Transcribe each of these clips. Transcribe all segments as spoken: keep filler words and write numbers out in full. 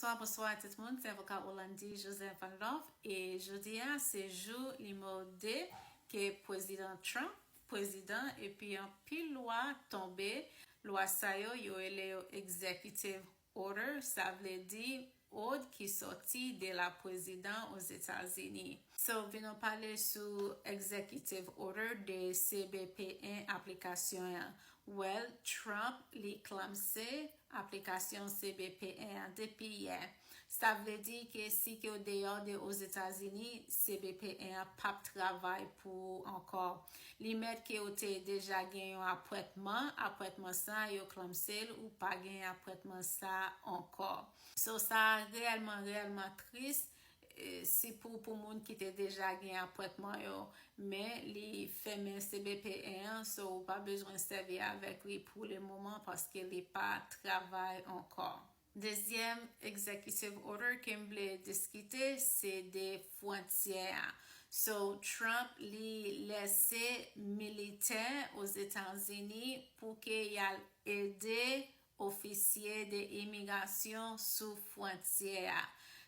Bonswa, bonswa tout moun, se avoka Orlandy Joseph Van Love e jodi a se jou nimewo de ke prezidan Trump, prezidan epi anpil lwa tonbe. Lwa sa yo, yo rele yo executive order, sa vle di òd ki sòti de la prezidan Ozetazini. So, vin nou pale sou executive order de C B P en aplikasyon an. Well, Trump li klamse aplikasyon C B P en an depi yè. Sa vle di ke si ke w deyò de Ozetazini, C B P en an p ap travay pou ou ankò. Li mèt ke w te deja gen yon apwètman, apwètman sa yo klamse l, ou pa gen apwètman sa ankò. So, sa reyèlman, reyèlman tris. E, sitou pou moun ki te deja gen apwètman yo, men li fèmen C B P en an, so ou pa bezwen sèvi avèk li pou le moman paske li pa travay ankò. Dezyèm executive order ke m vle diskite, se de fwontyè a. So, Trump li lèse militè Ozetazini pou ke y al ede ofisye de imigrasyon sou fwontyè a.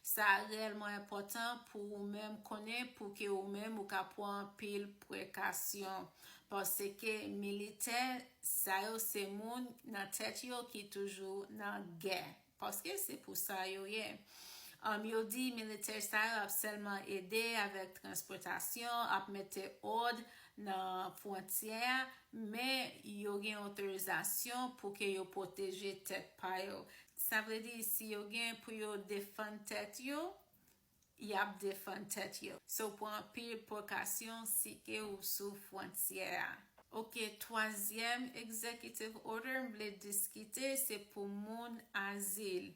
Sa reyèlman enpòtan pou ou menm konnen, pou ke ou menm ou ka pran anpil prekasyon. Paske militè sa yo se moun nan tèt yo ki toujou nan gè. Paske se pou sa yo ye. Um, yo di militè sa yo ap sèlman ede avèk transpòtasyon, ap mete òd nan fwontyè a, men yo gen otorizasyon pou ke yo pwoteje tèt pa yo. Sa vle di, si yo gen pou yo defann tèt yo, y ap defann tèt yo. So, pran anpil prekasyon si ke ou sou fwontyè a. Ok, twazyèm executive order m vle diskite, se pou moun azil.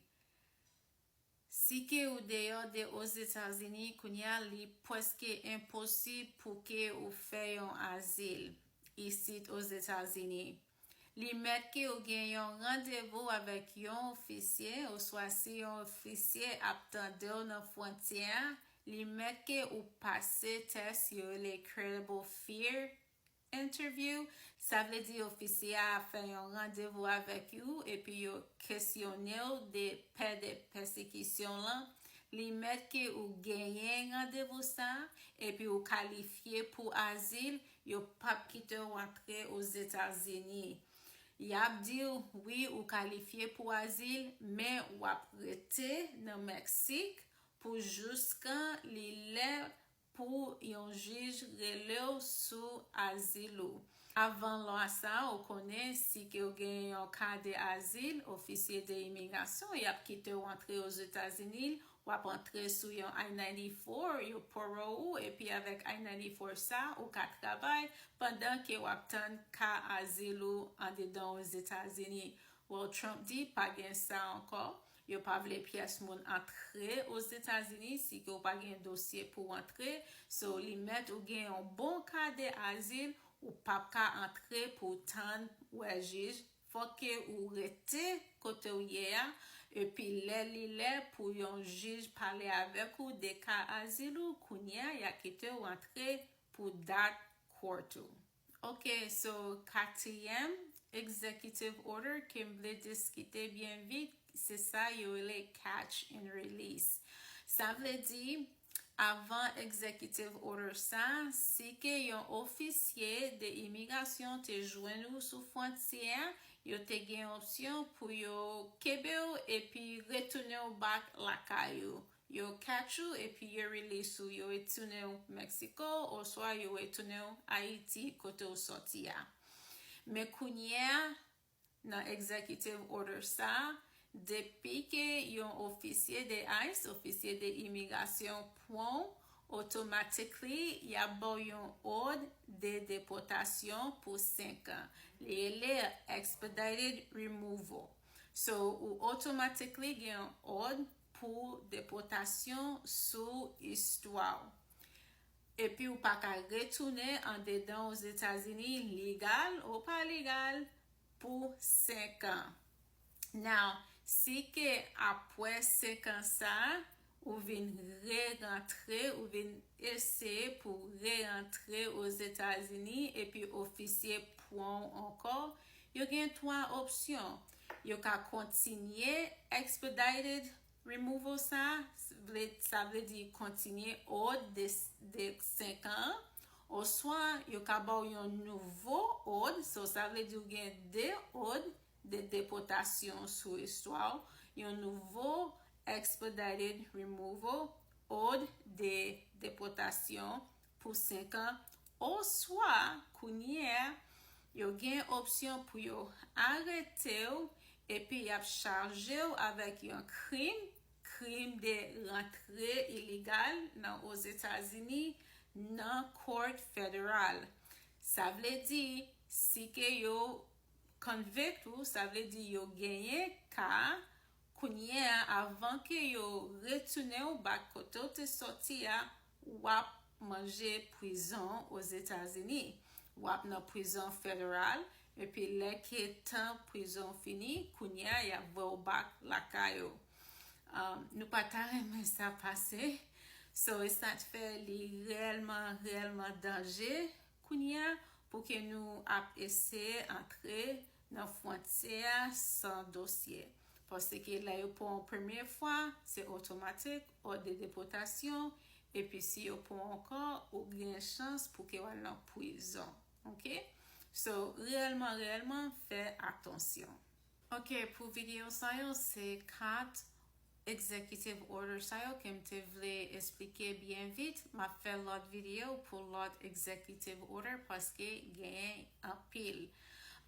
Si ke ou deyò de Ozetazini, kounye a li prèske enposib pou ke ou fè yon azil isit Ozetazini. Li mèt ke ou gen yon randevou avèk yon ofisye, oswa si yon ofisye ap tande w nan fwontyè a, li mèt ke ou pase tès yo rele Credible Fear interview. Sa vle di ofisye a fè yon randevou avèk ou epi yo kesyone w de pè de pèsekisyon lan. Li mèt ke ou genyen randevou sa a, epi ou kalifye pou azil, yo p ap kite w antre Ozetazini. Y ap di w, wi, ou kalifye pou azil, men w ap rete nan Meksik pou jiskan li lè pou yon jij rele w sou azil ou. Avan lwa sa a, ou konnen si ke w gen yon ka de azil, ofisye de imigrasyon, y ap kite w antre Ozetazini, w ap antre sou yon I ninety-four, yo parole ou, epi avèk I ninety-four sa, ou ka travay pandan ke w ap tann ka azil ou andedan Ozetazini. Well, Trump di pa gen sa ankò. Yo pa vle pyès moun antre Ozetazini si ke w pa gen dosye pou w antre. So, li mèt ou gen yon bon ka de azil, ou p ap ka antre pou w tann wè jij. Fòk ke ou rete kote w ye a, epi lè li lè pou yon jij pale avèk ou de ka azil ou, kounye a, y a kite w antre pou dat court ou. Ok, so, katriyèm executive order ke m vle diskite byen vit, se sa yo rele catch and release. Sa vle di, avan executive order sa, si ke yon ofisye de imigrasyon te jwenn ou sou fwontyè a, yo te gen opsyon pou yo kenbe w epi retounen w back lakay ou. Yo catch ou epi yo release ou, yo retounen w Mexico, oswa yo retounen w Ayiti kote w sòti a. Men kounye a, nan executive order sa, depi ke yon ofisye de ice, ofisye de imigrasyon, pran w, automatically, y ap ba w yon òd de depòtasyon pou senk an. Li rele expedited removal. So, ou automatically gen yon òd pou depòtasyon sou istwa w. Epi ou pa ka retounen andedan Ozetazini, legal ou pa legal, pou senk an. Now, si ke apre senk an sa, ou vin re-rantre, ou vin eseye pou re-rantre Ozetazini, epi ofisye pran w ankò, yo gen twa opsyon. Yo ka kontinye expedited removal sa, vle, sa vle di kontinye hold de, de senk an, oswa yo ka ba w yon nouvo hold, so sa vle di w gen de hold de depòtasyon sou istwa w, yon nouvo expedited removal hold de depòtasyon pou senk an, oswa kounye a, yo gen opsyon pou yo arete w epi y ap chaje w avèk yon krim, krim de rantre ilegal nan Ozetazini nan court federal. Sa vle di, si ke yo convict ou, sa vle di yo genyen ka a, kounye a, avan ke yo retounen w back kote w te sòti a, w ap manje prizon Ozetazini. W ap nan prizon federal, epi lè ke tan prizon fini, kounye a, y ap voye w back lakay ou. Um, nou pa ta renmen sa pase. So, e sa k fè li reyèlman, reyèlman danje kounye a pou ke nou ap eseye antre nan fwontyè a san dosye. Paske lè yo pran w premye fwa, se otomatik, ord de depòtasyon, epi si yo pran w ankò, ou gen chans pou ke w al nan prizon. Ok? So, reyèlman, reyèlman, fè atansyon. Ok, pou videyo sa yo, se kat executive order sa yo ke m te vle esplike byen vit. M ap fè lòt videyo pou lòt executive order paske genyen anpil.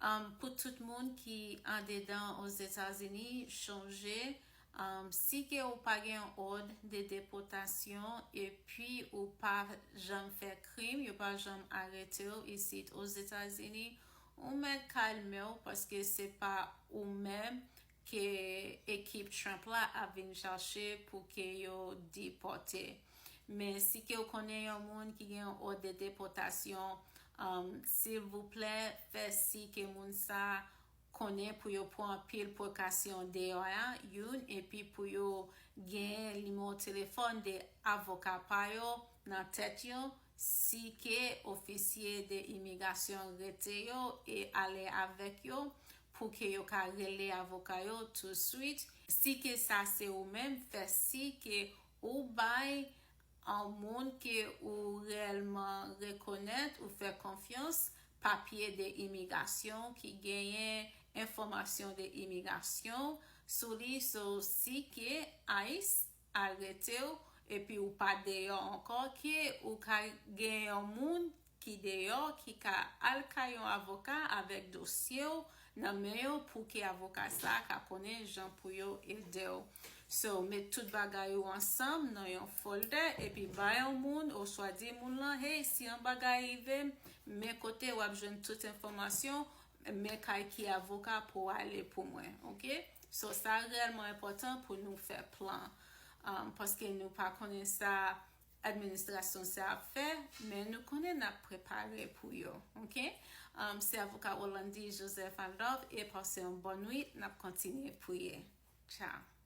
Um, pou tout moun ki andedan Ozetazini, chonje, um, si ke ou pa gen ord de depòtasyon epi ou pa janm fè krim, yo pa janm arete w isit Ozetazini, ou mèt kalme w paske se pa ou menm ke ekip Trump la ap vin chache pou ke yo depòte. Men si ke w konnen yon moun ki gen yon ord de depòtasyon, um, silvouplè, fè si ke moun sa konnen pou yo pran anpil prekasyon deyò a, youn, epi pou yo gen nimewo telefòn de avoka pa yo nan tèt yo, si ke ofisye de imigrasyon rete yo e ale avèk yo, pou ke yo ka rele avoka yo touswit. Si ke sa se ou menm, fè si ke ou bay yon moun ke ou reyèlman rekonèt, ou fè konfyans, papye de imigrasyon ki genyen enfòmasyon de imigrasyon sou li, so si ke ICE arete w, epi ou pa deyò ankò, ke ou ka gen yon moun ki deyò, ki ka al kay yon avoka avèk dosye w nan men yo pou ke avoka sa a ka konnen jan pou yo ede w. So, met tout bagay ou ansanm nan yon folder, epi bay yon moun, oswa di moun lan, hey, si yon bagay rive m, men kote w ap jwenn tout enfòmasyon, men kay ki avoka pou w ale pou mwen, ok? So, sa reyèlman enpòtan pou nou fè plan, um, paske nou pa konnen sa administrasyon sa ap fè, men nou konnen n ap prepare pou yo, ok? Um, se avoka Orlandy Joseph Adolphe, e pase yon bòn nwit, n ap kontinye priye. Tchao.